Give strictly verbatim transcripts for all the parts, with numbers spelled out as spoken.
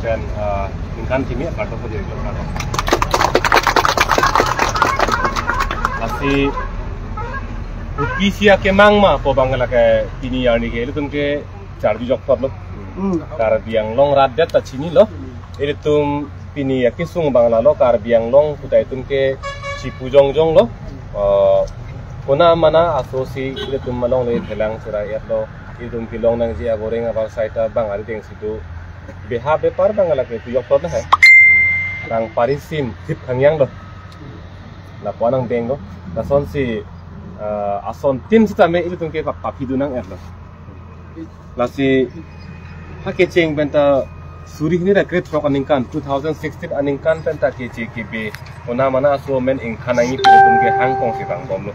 Pen, ah, ningkan kimi kartok ko jadi kartok. Lasi, kopisi akemang ma pu abang lake pini arni ke ilitum ke charjujok thot lo. Hmm. Karbi Anglong rat det ta chinilo. Ilitum pini akesung abang lalo, Karbi Anglong pu ta itum ke chipu jongjong lo. Ah, kona mana aso si ilitum alongle phelang chera-et lo. Ilitum kelong nangji aboreng abar sai ta bang arideng si do. Beha bepar abang lake tu yok tot hai. Nang parisim thip thangyang do. Lapu-an angdeng do. Lasonsi, eh, asontin sitame ilitum ke pa-, paphi dun nang-et lo. Lasi ha kecheng pen ta suri hini ra krethrok aningkan, two thousand sixteen aningkan pen ta keche kebe kona mana aso amen ingkhan nangji pu ilitum ke hangkong si bang bom lo.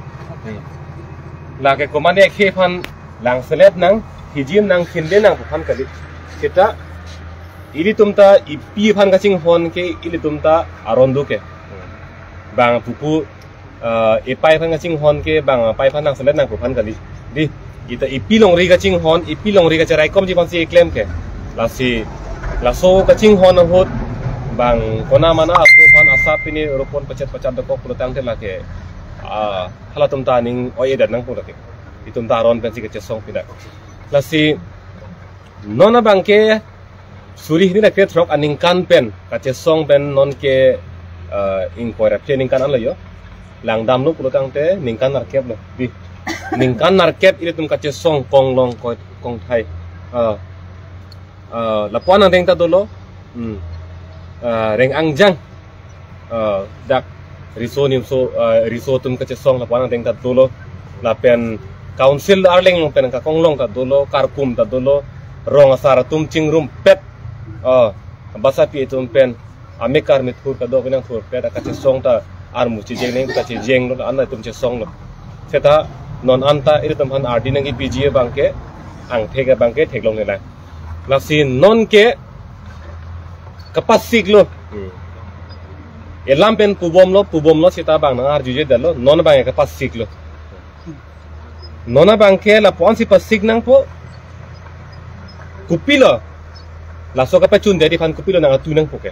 Lake komane akhei aphan langselet nang, hijim nang, khinde nang pu aphan kali. Seta ilitum ta epi aphan kachinghon ke ilitum ta aron do ke. Bang pupu, eh, epai aphan kachinghon ke bang apai aphan langselet nang pu aphan kali. Di, ita epi longri kachinghon, epi longri kacherai komji aphansi eklem ke. Lasi, laso kachinghon ahut, bang kona mana aso aphan asap pini ropon pachet pachat dokok pulo tangte lake, ah, halatum ta aning oi-edet nangpo lake. Itum ta aron pensi kachesong pida. Lasi non abang ke suri hini ra krethrok aningkan pen kachesong pen non ke, eh, ingkoi ra phli aningkan anlo yo. Langdam lo pulo tangte ningkan nerkep lo. Di. Ningkan nerkep ilitum kachesong konglong koi kongthai. Eh, eh, lapu-an angdeng ta dolo. Hmm. Eh, Reng Angjang. Eh, dak riso nimso, eh, riso atum kachesong lapu-an angdeng ta dolo. Lapen council arleng along pen kakonglong ta dolo, karkum ta dolo, rong asar atum chingrumpet. Eh, basapi atum pen amekar methur kado pinang thurpet akachesong ta armu chejeng neng ta chejeng lo, an atum chesong lo. Seta non anta ilitum aphan ardi nangkepiji abang ke, angthek abang ke theklongle lang. Lasi non ke kapasik lo. Hmm. Elam pen pubom lo, pubom lo seta bang nang arjuje dalo, non abang ke kapasik lo. Non abang ke lapu-ansi pasik nangpo. Kopilo? Laso kapachun dei aphan kopilo nang atu nangpo ke.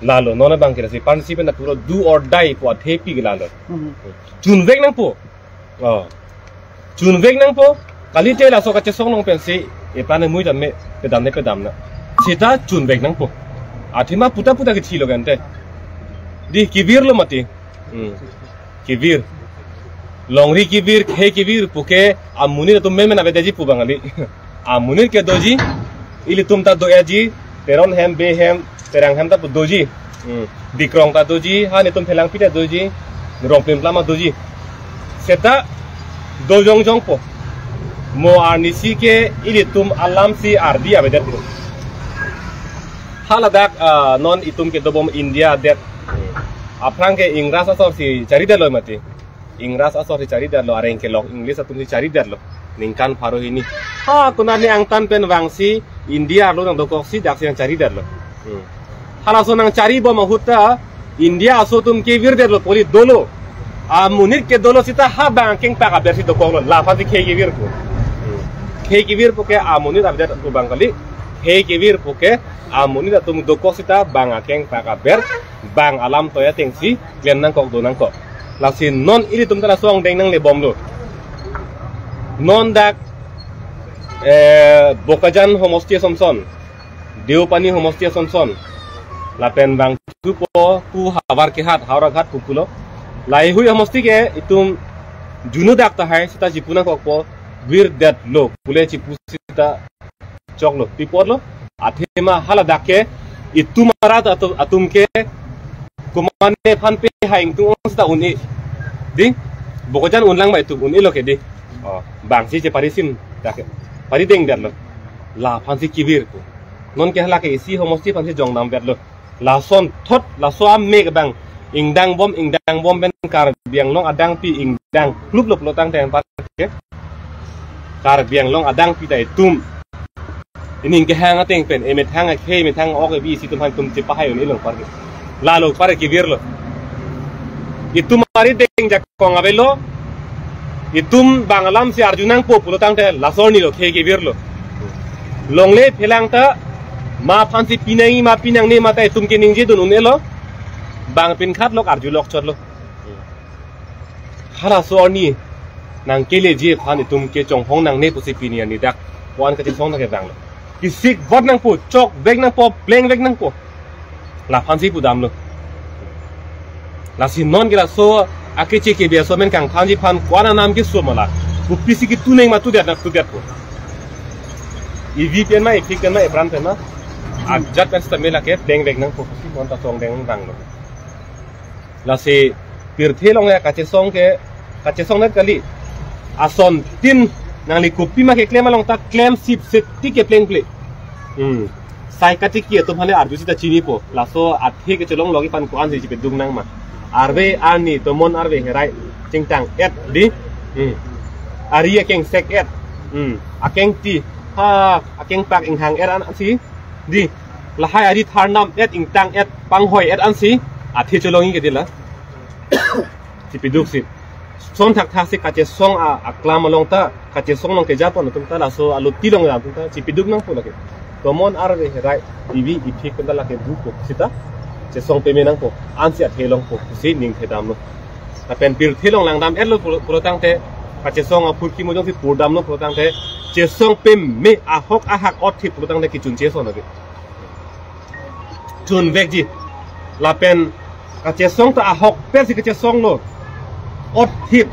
Lalo, non abang ke lasi pansi pen apuro do or die pu athepi ke lalo. Hmm. Chunvek nangpo. Oh. Chunvek nangpo, kalite laso kachesong along pensi, eplan emui tame, pedam ne pedam na. Seta chunvek nangpo. Athema puta puta kethilo kante. Di kevir lo mati. Hmm. Kevir. Longri kevir, khei kevir, puke, amonit atum memen avedetji pu bang kali. Amonit ke doji, ilitum ta do-etji, Teron hem, Bey hem, Terang hem ta pu doji. Hmm. Dikrong ta doji, ha netum phelangpi ta doji, Rongplim plama doji. Seta dojongjongpo. Mo arnisi ke ilitum alamsi ardi avedetpo. Haladak, ah, non itum kedobom India adet. Aphrang ke Ingras asorsi charidetlo mati. Ingras asorsi charidetlo, areng kelok English atumsi charidetlo. Ningkan pharo hini. Ha, konane angtan pen vangsi India arlo nangdokoksi daksi nangcharidetlo. Hmm. Halaso nangcharibom ahut ta India aso atum kevirdetlo, poli dolo. Amonit ke dolo seta ha bang akengpak abersi dokoklo, laphansi khei kevirpo. Hmm. Khei kevirpo ke amonit avedet pu bang kali. Khei kevirpo ke amonit atum dokok seta bang akengpak aber, bang alam toya atengsi klem nangkok do nangkok. Lasi non ilitum ta laso angdeng nanglebomlo. Non dak, eh, Bokajan homosti asonson, Deopani homosti asonson, lapen bang thupo pu Howraghat, Howraghat pu pulo. Laheihui homosti ke itum junu dak tahai seta chipu nangkokpo, virdetlo pule chipu seta choklo, pi apotlo. Athema haladak ke itum arat atum, atum ke komane aphan pe ha ingtung ong seta un-e. Di, Bokajan unlang ma itum un-elo ke di. Oh, bangsi cheparisim dak ke. Paridengdetlo. Laphansi kevirpo. Non ke hala ke isi homosti aphansi jongdamdetlo. Lason thot, laso amek abang ingdangbom, ingdangbom pen Karbi Anglong adangpi ingdang kluplo pulo tangte anpar ke. Karbi Anglong adangpi ta itum. Ining kehang ateng pen, emethang akhei, emethang ok ebi isi atum aphan itum chepahai un-e along anpar ke. Lalo anpar kevirlo. Itum arideng jakong avelo. Itum bang alamsi arju nangpo pulo tangte laso arnilo khei kevirlo. Longle phelang ta Ma aphansi pinangji ma pinangne ma ta itum ke ningje dun un-elo. Bang pen khat lok arjulok chotlo. Halaso arni nangkeleji aphan itum ke chonghong nangne pusi pini arni dak ko-an kachesong ta kevanglo. Kesik vot nangpo, chokvek nangpo, plengvek nangpo. Laphansi pudamlo. Lasi non ke laso akeche kebe aso amen kangthanji aphan ko-an anam keso ma la. Kopisi ketuneng ma tudet na tudetpo. Ivi pen ma, iphik pen ma, epran pen ma, ajat pen sitame lake plengvek nangpo pusi non ta chongdeng vanglo. Lasi pirthe along ya kachesong ke, kachesong net kali. Asontin nangli kopima keklem along ta klem sip seti keplengple. Hmm. Sai katiki atum hale arju sita chinipo. Laso athe kechelong logi aphan ko-ansi chipeduk nang ma. Arve arni tomon arve herai chingtang et di. Hmm. Ari akeng sek et. Hmm. Akeng ti. Ha, akeng pak inghang et ansi. Di. Lahai ari tharnam et ingtang et panghoi et ansi. Athe chelongji ke di la. Chipeduksi. Son thakthak si kachesong a, aklam along ta, kachesong along keja pon atum ta, laso aluti along atum ta, chipeduk nangpo lake. Tomon arve herai, ivi iphik pen ta lake dukpo sita, chesong peme nangpo, ansi athe longpo, si ning thedamlo. Lapen pirthe along langdam etlo pulo, pulo tangte, kachesong aphurkimo jongsi purdamlo pulo tangte, chesong peme ahok ahak othip pulo tangte kechun cheso lake. Chunvekji. Lapen kachesong ta ahokpet si kachesonglo. Othip.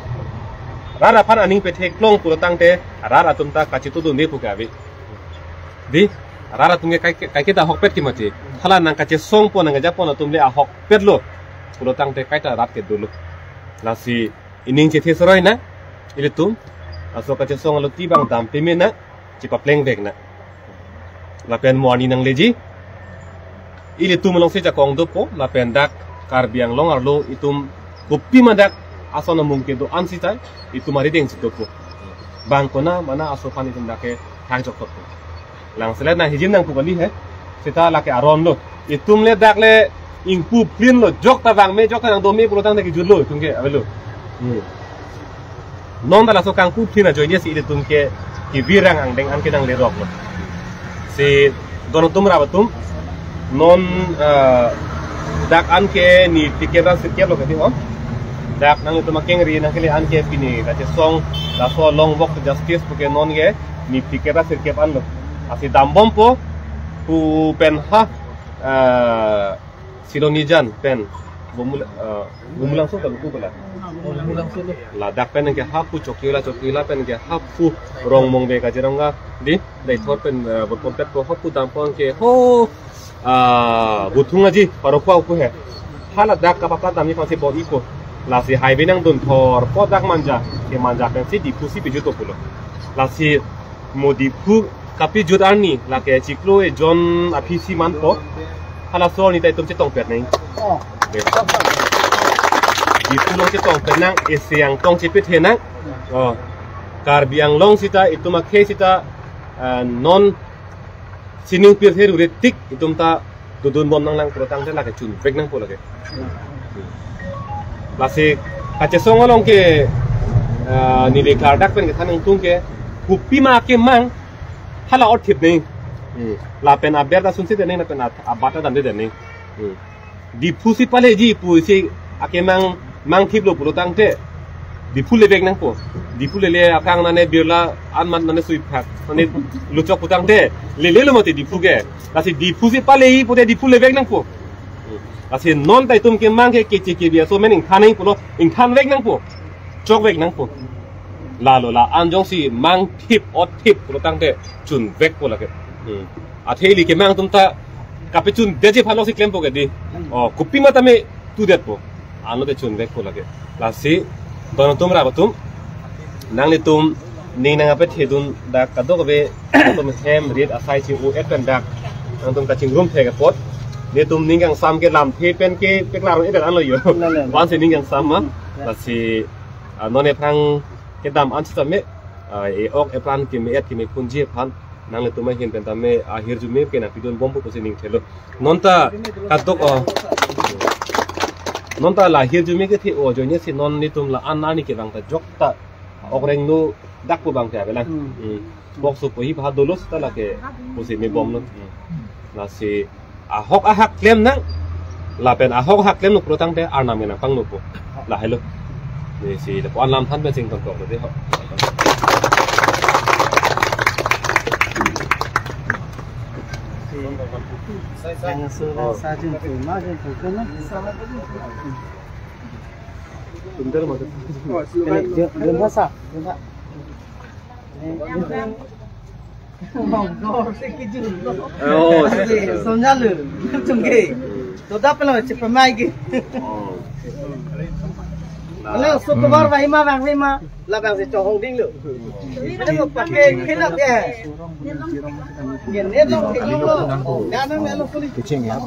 Rat aphan aning petheklong pulo tangte rat atum ta kachetudunde pu ke ave. Di, rat atum ke kai, kaiketa ahokpet ke mati. Hala nangkachesongpo nangkejapon atum le ahokpetlo. Pulo tangte kaita rat ke dolo. Lasi ining chethe soroi na. Ilitum. Laso kachesong aluti abang dam peme na. Chipaplengvek na. Lapen mo arni nangleji. Ilitum alongsi jakong dopo, lapen dak Karbi Anglong arlo itum kopima dak ason amung kedo-an sita, itum arideng si dopo. Bang kona mana aso aphan itum dak ke thang jok dopo. Langselet nang hijim nangpu kali he. Sita lake aron lo. Itum le dak le ingpu plin lo, jok ta vangme, jok ta nangdome pulo tangte kejutlo itum ke avelo. Hmm. Non ta laso kangpu plin ajoine si ilitum ke kevirang angdeng an ke nangleroklo. Si don atum rap atum non, eh, dak an ke ni phlikep ra sirkep lo kati ho. Dak nanglitum akengri nangkele an ke pini kachesong laso long walk to justice pu ke non ke ni phlikep ra sirkep an lo. Lasi dambompo pu pen ha, eh, Silonijan pen Bumula, eh, Bumulangso ta luku pala. Ladak pen ke hapu Chokila, Chokila pen ke hapu Rongmongve kachirong ka di, dai thor pen, eh, bot kompet ko hapu dampon ke ho, ah, Buthung Aji, Parokwa uku he. Hala dak kapapla damji aphansi bot iko. Lasi highway nangdun thor po dak Manja, ke Manja pensi Diphu si pejut pulo. Lasi mo Diphu kapejut arni, lake chiklo ejon aphi si manpo. Halaso arni ta itum chetongpet nang. Oh. Dei. Diphu along chetongpet nang, isi angtong chepethe nang. Oh. Karbi Anglong sita, itum akhei sita, eh, non sining pirthe rure tik, itum ta dodunbom nanglang pulo tangte lake chunvek nangpo lake. Lasi kachesong along ke, ah, neli klardak pen kethan nangtum ke, kopima akemang hala othip nang. Hmm. Lapen aber ta sunsi de nang, lapen at-, abat ta damde de nang. Hmm. Diphu si paleji pusi akemang mangthiplo pulo tangte Diphu levek nangpo. Diphu lele akang nane birla anmat nane suiphak, nane luchok pu tangte lelelo mati Diphu ke. Lasi Diphu si paleji pute Diphu levek nangpo. Lasi non ta itum kemang ke keche kebi aso amen ingthan nang pulo, ingthanvek nangpo. Chokvek nangpo. Lalo la-an jongsi mangthip othip pulo tangte chunvekpo lake. Hmm. Athe ili kemang atum ta kapechundetji aphan si klempo ke di. Oh, kopima tame tudetpo. Anlo te chunvekpo lake. Lasi don atum rap atum, nanglitum ning nangkapethedun dak kadokave atum hem rit asai si u et pen dak nangtum kachingrum thek apot, netum ning kangsam ke lamthe pen ke peklar un-edet anlo jo. La, la, la. Vansi ning kangsam ma. Ya. Lasi, ah, non ephrang kedam an sitame, ah, e-ok epran keme-et kemephunji aphan nanglitum ahin pen tame ahirjume ke nangpidunbompo pusi ning thelo. Non ta kadok, oh. Non ta la hirjume kethe-o ajoine si non netum la-an arni kevang ta jok ta okreng lo dak pu abang ke avelang. Hmm. Hmm. Bokso pohi bha dolo sita lake pusi mebomlo. Hmm. Lasi ahok ahak klem nang, lapen ahok ahak klem nuklo tangte Arnam ke nangpangnopo. Lahelo. Lasi lapu-an alam than pen chington kok tadi ho. Yang sudah sajin tu, majin tu, kena. Ini, dia, dia bahasa, dia bahasa. Ini, ini. Oh, समझा लो, चुंगे। तो दा पहले चपमाई के। Oh. Alo, so tovar bahima bang bahima, labang si chohong dinglo. Alo, pakai kena dia. Ini dong, ini dong. Jangan melo kulit. Kucing ya.